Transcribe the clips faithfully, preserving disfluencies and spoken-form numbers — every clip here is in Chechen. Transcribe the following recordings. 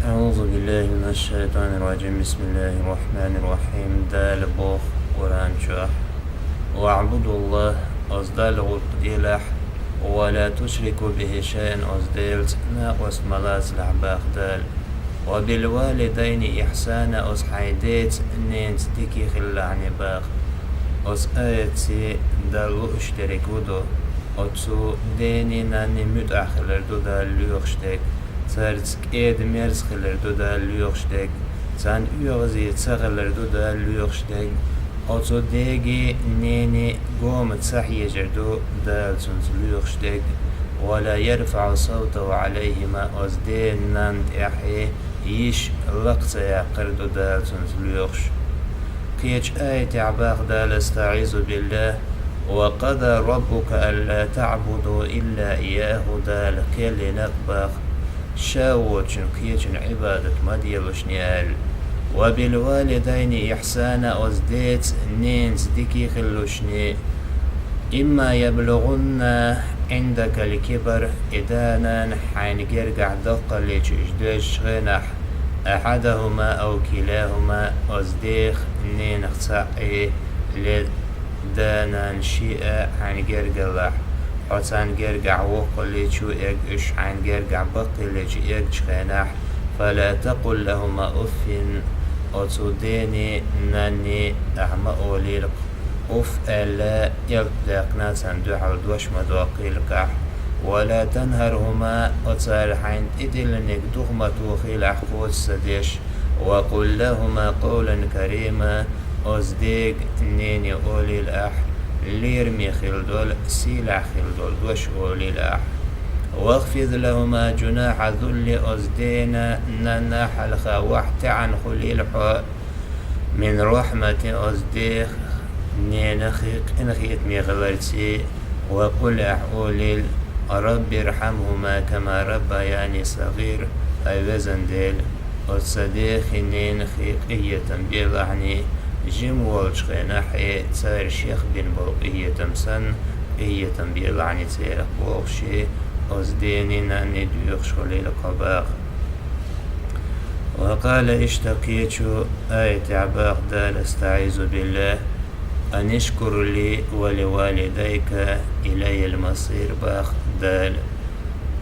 أعوذ بالله من الشيطان الرجيم. بسم الله الرحمن الرحيم. Дала боху Къуръан чохь: «واعبدوا الله», оцу Далла гӀуллакх делахь, «ولا تشركوا به شيئا», оцу Делаца накъост ма лацалахь боху Дала. «وبالوالدين إحسانا», оцу хьайн деца, ненаца дика хилалахь боху. Оцу аятца Далла лууш дерг хӀун ду? Оцу дений, нанний муьтӀахь хилар ду Далла лоьхуш дерг. Цаьрца кӀеда-мерза хилар ду Далла лоьхуш дерг. Царна оьгӀазе ца хилар ду Далла лоьхуш дерг. Оцу дений, нений гома ца хьежар ду Дала цуьнца лоьхуш дерг. «ولا يرفع صوته عليهما», оцу ден-нанна тӀехь йиш лакха ца яккхар ду Дала цуьнца лоьхуш. Кхечу аятехь боху Дала: أستعيذ بالله: «وقضى ربك ألا تعبدوا إلا إياه», Дала кхел йина боху, Ша воцучун кхечун Ӏибадат ма делушний аьлла. «وبالوالدين إحسانا», оцу деца, ненаца дика хилалушний. «إما يبلغن عندك الكبر», и да-нана хьайна гергахь даккхаллича уьш доьжучу хенахь, «أحدهما أو كلاهما», оцу дех, ненах цхьаъ, е да-нана шиъ а хьайна гергаллахь, хьо царна гергахь воккхаллича а эгна, уьш хьайна гергахь баккхаллича эгначу хенахь, «فلا تقل لهما أف», оцу дений, нанний ахь ма олийла уфф аьлла, элп даьккхина царна дуьхьал дош ма доккхийла ахь. «ولا تنهرهما», оцара хьайна тӀедиллинарг духа ма тухийла ахь кхочуш ца деш. «وقل لهما قولا كريما», оцу дега, нене олийла ахь, лераме хила долу, сийлахь хила долу дош олийла ахь. «واخفض لهما جناح الذل», оцу дена, нанна хьалха вахь таьӀна хуьлийла хьо, «من الرحمة», оцу дех, ненах къинхетаме хиларца, «وقل», ахь олийла: «رب ارحمهما كما ربياني صغيرا», хӀай везан Дела, оцу сан дехий, ненахий къинхетам белахь, жима волчу хенахь, цара шех бина болу къинхетам санна, къинхетам белахь церах бохуш, оцу дений, нанний доьхуш хуьлийла кхо боху. «وقال», иштта кхечу аятехь боху Дала: أستعيذ بالله: «أن اشكر لي ولوالديك إلي المصير», боху Дала.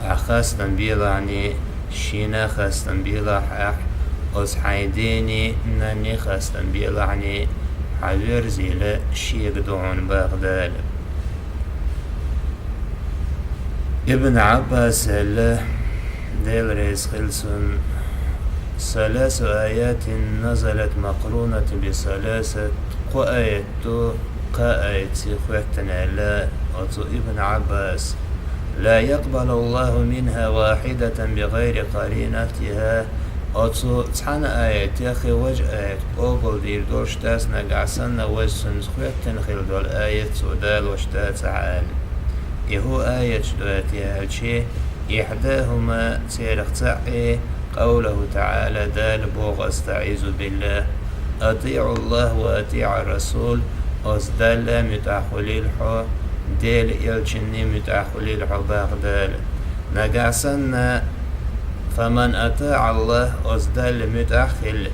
Ахь хастам белахь, шена хастам белахь ахь, оцу хьайн дений, нанний хастам белахь, хьан верзийла шега ду хьуна боху Дала. Ибн Ӏаббаса аьлла, Дела реза хила цунна: «ثلاث آيات نزلت مقرونة بثلاثة», кхо аят ду кхаа аятца хоьттина аьлла оцу Ибн Ӏаббаса: «لا يقبل الله منها واحدة بغير قرينتها». Оцу цхьана аятех и важа аят къобалдийр долуш дац нагахь санна, важа цуьнца хоьттина хила долу аят цо далош дацахь аьлла. И хӀун аяташ ду те аьлча, «إحداهما», церах цхьаъ, «قوله تعالى», Дала боху: أستعيذ بالله: «أطيعوا الله وأطيعوا الرسول», оцу Далла муьтӀахь хуьлийла хьо, Делан элчанна муьтӀахь хуьлийла хьо боху Дала. Нагахь санна, «فمن أطاع الله», оцу Далла муьтӀахь а хилла,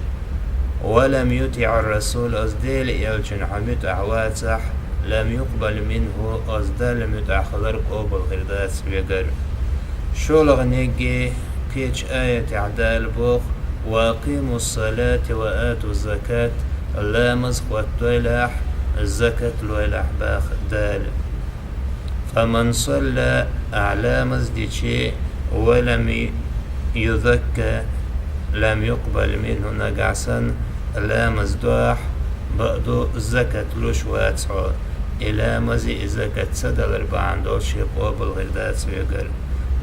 «ولم يطع الرسول», оцу Делан элчанна хьо муьтӀахь вацахь, «لم يقبل منه», оцу Далла муьтӀахь хилар къобал хир дац хьоьгара. ШолгӀаниг, кхечу аятехь Дала боху: «وأقيموا الصلاة وآتوا الزكاة», ламаз хӀоттойла ахь, закат лойла ахь боху Дала. «فمن صلى», ахь ламаз дича, «ولم يزك لم يقبل منه», нагахь санна ламаз до ахь, бакъду закат луш вац хьо, и ламази и закат ца далар бахьана долуш и къобал хир дац хьоьгара.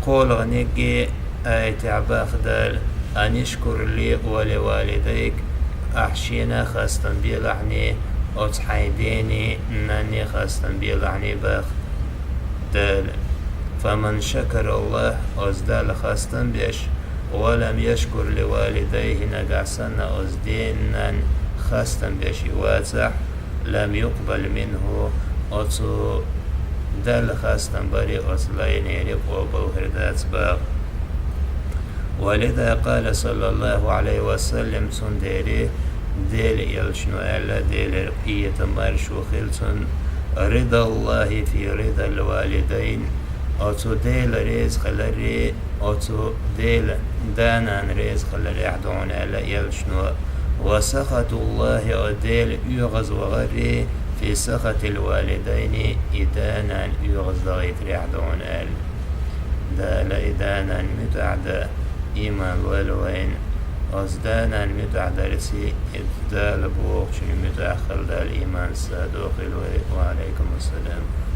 КхоалгӀаниг, аятехь боху Дала: «أن اشكر لي ولوالديك», ахь шена хастам белахь, оцу хьайн дений, нанний хастам белахь боху Дала. «فمن شكر الله», оцу Далла хастам беш, «ولم يشكر لوالديه», нагахь санна оцу ден-нанна хастам беш и вацахь, «لم يقبل منه», оцу Далла хастам бари оцу лайнера къобал хир дац боху. ولذا قال صلى الله عليه وسلم, цундела Даьла Элчано аьлла, Даьлера къахетам, маршо хилда цунна: رضا الله في رضا الوالدين, оцу Даьла реза хилар, оцу Даьла да-нана реза хиларехь ду хьуна, аьлла Элчано. وسخط الله, Даьла оьгӀазвахар, في سخط الوالدين, и да-нана оьгӀаздахийтарехь ду хьуна, аьлла. Дала и да-нана муьтӀахь дан иман лойла вайна. Оцу да-нана муьтӀахь дарца, и Дала бохучун муьтӀахь хила Дала иман садо хила вай. وعليكم السلام.